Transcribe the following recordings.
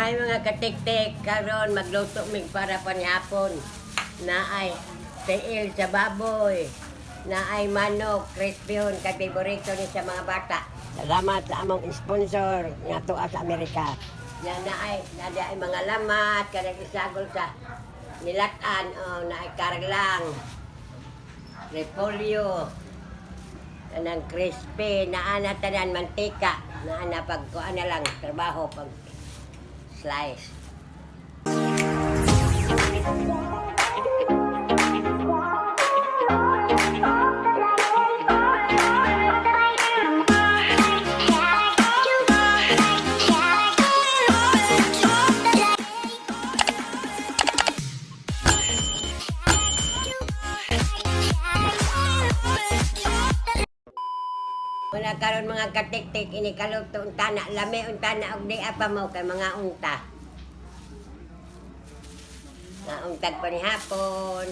Ay, mga katiktik, karon magluto mig para panihapon. Naay tiil sa baboy, naay manok, crispy hon, kay favorito ni sa mga bata. Salamat sa among sponsor nga tuwa sa Amerika. Ya naay, naay mga lamat kanang isagol sa nilatan, oh, naay karlang, repolyo, kanang crispy, naana tanan mantika, naana pag kuan na lang trabaho pag slice. Una karon, mga katiktik, ini kaluto unta na lami unta na og di pa mo kay mga unta. Nga untag pa ni hapon.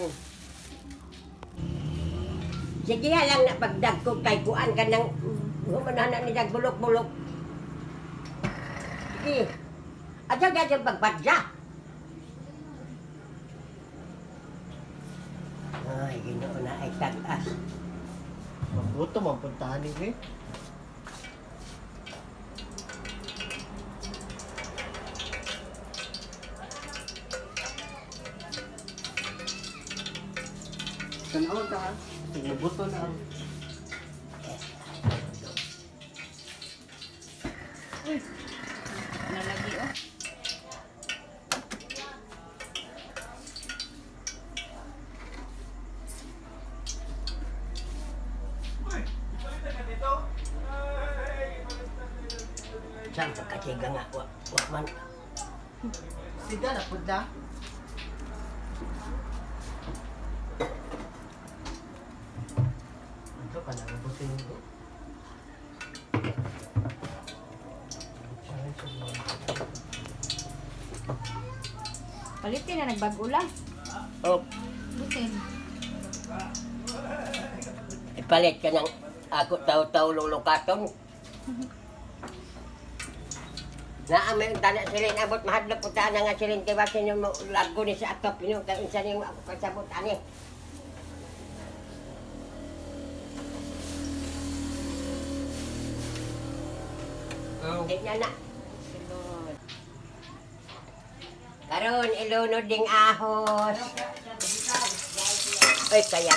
Sige lang na pagdagko kay kuan ka ng humanana ni dag bulok-bulok. Sige. Adyo gadyo pagpadya. Ay, Ginoo na ay tag-as. Mabuto man puntahan ni eh. Tanaw ta ha. Sige, buto na ang. Nalagi oh. Saan pagkatiga nga? Wa, wa man. Siga na pud na. Ito pa na buto yung. Palitin na nagbago lang. Oh, Butin. ipalit ka ng ako tao-tao lulukaton. Naamay ang tana silin, abot mahadlok ko na nga silin kay basin yung lago ni sa atop ino kay unsa ning ako kasabot ani. Di na na. Silod. Karon ilunod ding ahos. Oy, kaya.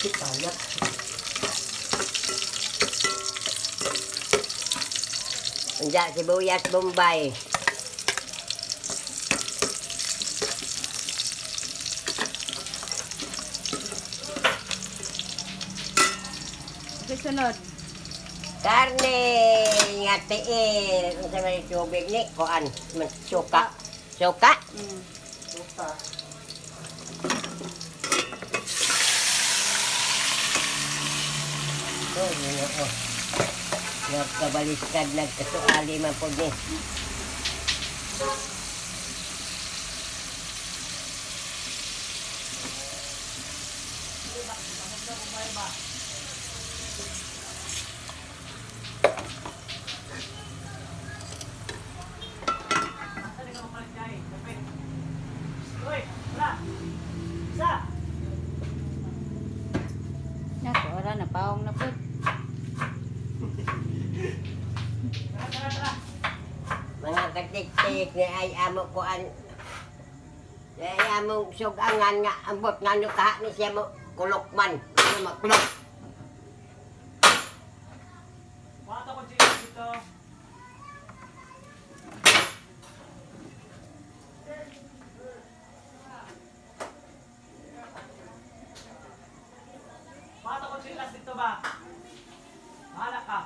Kaya. Unja sibuyas bombay. Okay, sunod. Karne nga tiil. Unsa may tubig ni kuan man suka. Suka. Suka. Oh, Ginoo. Nagkabaliskad, nagkasuali man po ni. Nako, ara na paong na pud. Mga katiktik ni ay amo kuan. Ni ay among sugangan nga ambot nga no kaha ni siya mo kulok man. Ano makulok. Bata ko chilas dito ba? Bahala ka.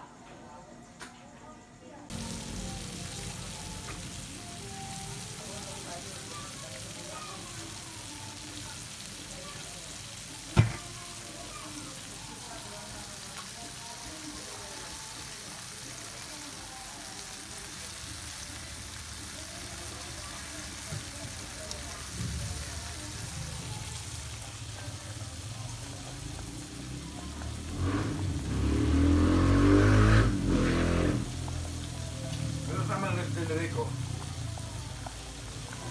Federico.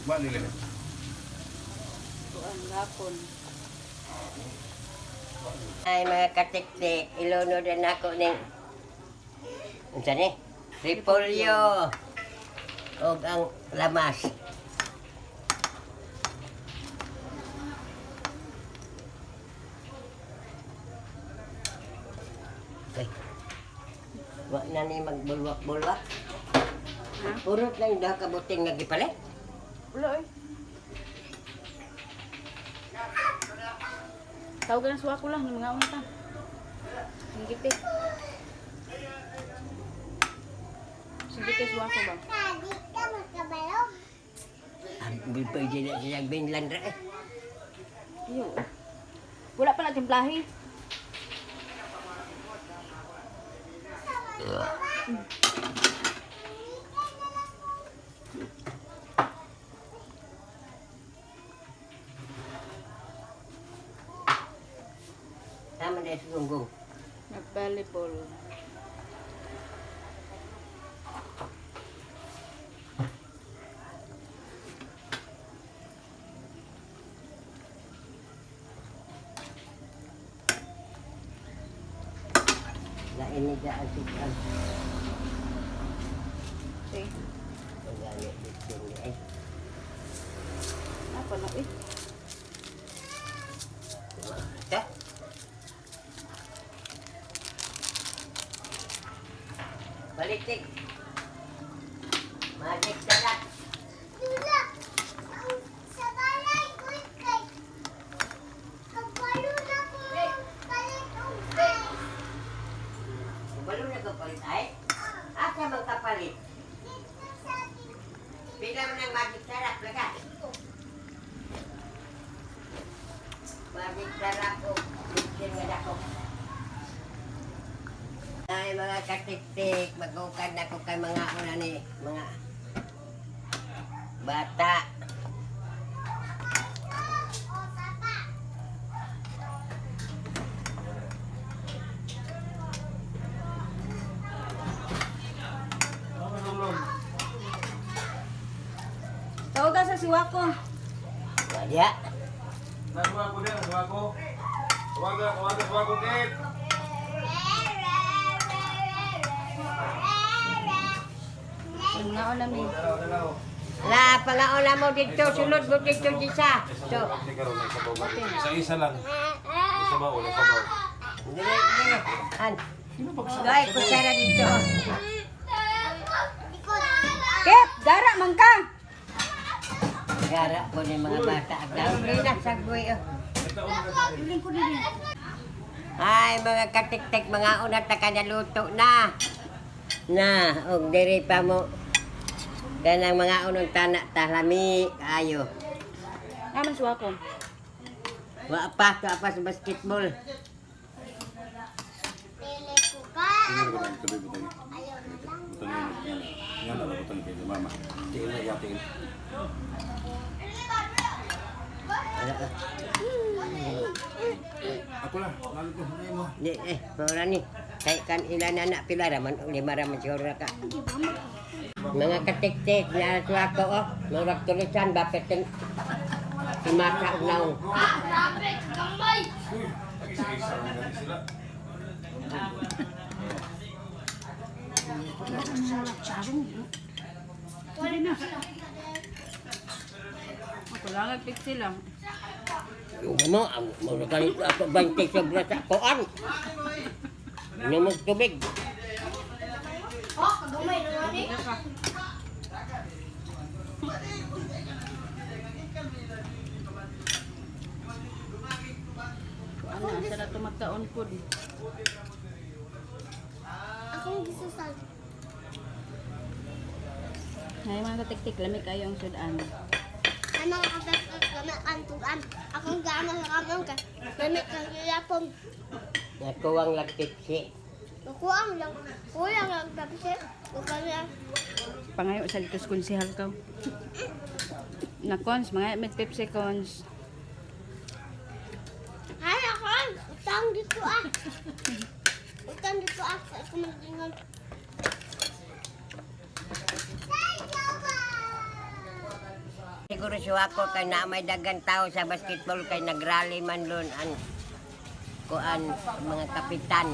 Ba nila. Kuan hapon. Ay mga katiktik, ilunod na nako ning unsa ni? Repolyo. Og ang lamas. Okay. Wa na ni magbulwak-bulwak. Ha? Purot lang duha ka buting nga gipalit. Wala eh. Tawag na suwa ko lang, mga unta. Singgiti. Singgiti suwa ko ba? Ang pwede na siya binlan ra eh. Iyo. Wala pa na timplahi. Tama na sa gunggong. Nag-volleyball. Lain ni daan sukan. Sige. Ang gani dito ni eh. Napa na eh. Ta. Balitik. Magic sarap. Balo na kapalit ay. Asa man kapalit? Pila man ang magic sarap laga. Magic sarap o bitsin nga dako. Ay mga katiktik, magukad na ko kay mga una ni mga bata. Tawag sa siwa ko. Wala. Nasuwa ko din, nasuwa ko. Tawaga, tawaga, suwa ko, Kate. Mga una mi. Dalaw, dalaw. La, pangauna mo dito, sulod mo dito disa. So, Isa-isa lang. Isa ba ulo, sabaw. dili, dili. An. Gay, kutsara dito. Kep, gara man ka. Gara po ni mga bata. Agdaw, na sagboy. Oh. Iling ko din. Ay, mga katiktik, mga una ta ka naluto na. Na, og diri pa mo. Kanang mga unong tana talami ayo. Naman suwa ko. Wa pa, wa pa sa basketball. Tuloy, tuloy. Butan yun. Yan, yan, butan kayo, mama. Tingin na, yan, tingin. Ako lang, lalo ko, hindi mo. Di, eh, mura ni. Kay kan ilan na na pila raman, lima raman siguro na ka. Mga katiktik, nato ako oh. Murag tulisan, bakit tin timasa og naong. Isa-isa lang ganun sila. Ako lang nagpiksi lang. Yung mo, ang murag ganito ako 20 sobra sa kuan. Inom og tubig. Ano, asa na tumagkaon ko. Akong gisusal. Ngayon mga katiktik, lamig kayo ang sudan. Anong kapag kami kantuan? Akong gama sa kamong ka. Lamig kang gilapon. Nakuwang lagpipsi. Kuang lang. Kulang lang tapos eh. Kaya Pangayo sa litos konsihal ka. Na cons, mga med Pepsi cons. Hay ako. Utang dito ah. Utang dito ah. Ako maglingon. Siguro siya ako kay na may dagang tao sa basketball kay nagrally man doon ang kuan mga kapitan.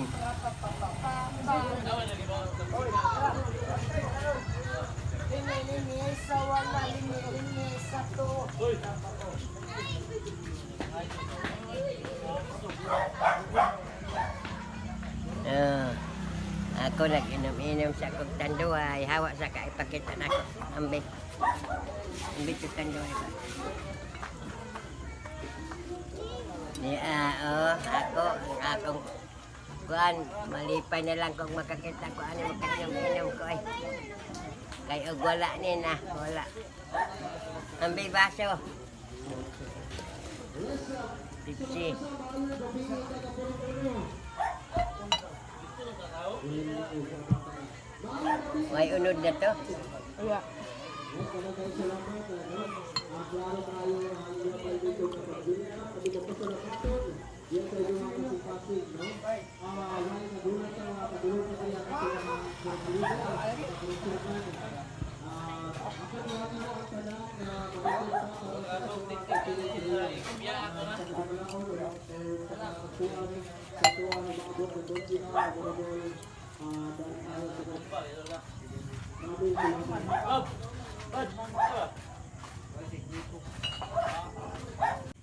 Ah, ako nag-inom-inom sa akong tanduay. Hawa sa kaipakita na ako. Ambit. Ambit sa tanduay ba? Niya, oh, ako, ang akong kuan, malipay na lang kung makakita ko ano makainom-inom ko ay. Kay og wala ni na, wala. Ambi baso. Tipsy. May unod na to. Wala.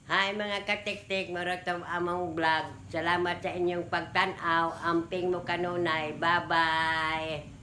Hi mga katiktik, marotong among vlog. Salamat sa inyong pagtanaw. Amping mo kanunay. Bye-bye.